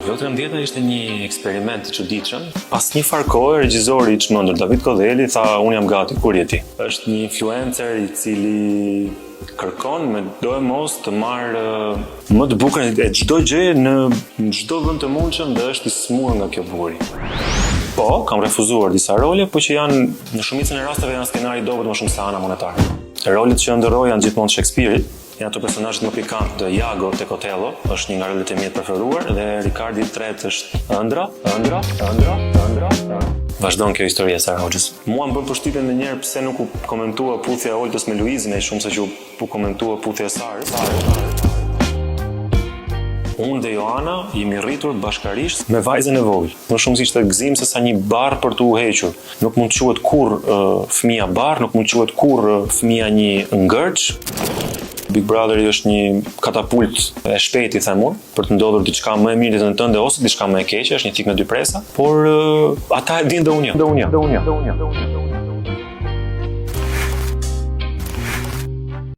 Jo 13 ishte një eksperiment i çuditshëm. Pas një farë kohe, regjizori i çmendur David Kodheli tha unë jam gati, kur je ti? Është një influencer i cili kërkon me doemos të marrë më të bukurën e çdo gjëje në çdo vend të mundshëm dhe është i smur nga kjo bukuri. Po, kam refuzuar disa role, po që janë në shumicën e rasteve janë skenari i dobët më shumë se ana monetare. Rolet që ëndërroj janë gjithmonë Shakespeare-it, Janë ato personazhet më pikant të Iago tek Otello, është një nga rolet e mia të preferuar dhe Rikardi i tretë është ëndra, ëndra, ëndra, ëndra. Vazhdon kjo histori e Sara Hoxhës. Mua më bën përshtypje ndonjëherë pse nuk u komentua puthja e Oltës me Luizin aq shumë sa që u komentua puthja e Sarës. Unë dhe Joana jemi rritur bashkarisht me vajzën e vogël. Më shumë si ishte gëzim se sa një barrë për t'u hequr. Nuk mund të quhet kurrë fëmija barrë, nuk mund të quhet kurrë fëmija një ngërç. Big Brotheri është një katapult e shpejtë, i them unë, për të ndodhur diçka më e mirë në jetën tënde ose diçka më e keqe, është një thikë me dy presa, por ata e dinë dhe unë jo. Dhe unë jo. Dhe unë jo.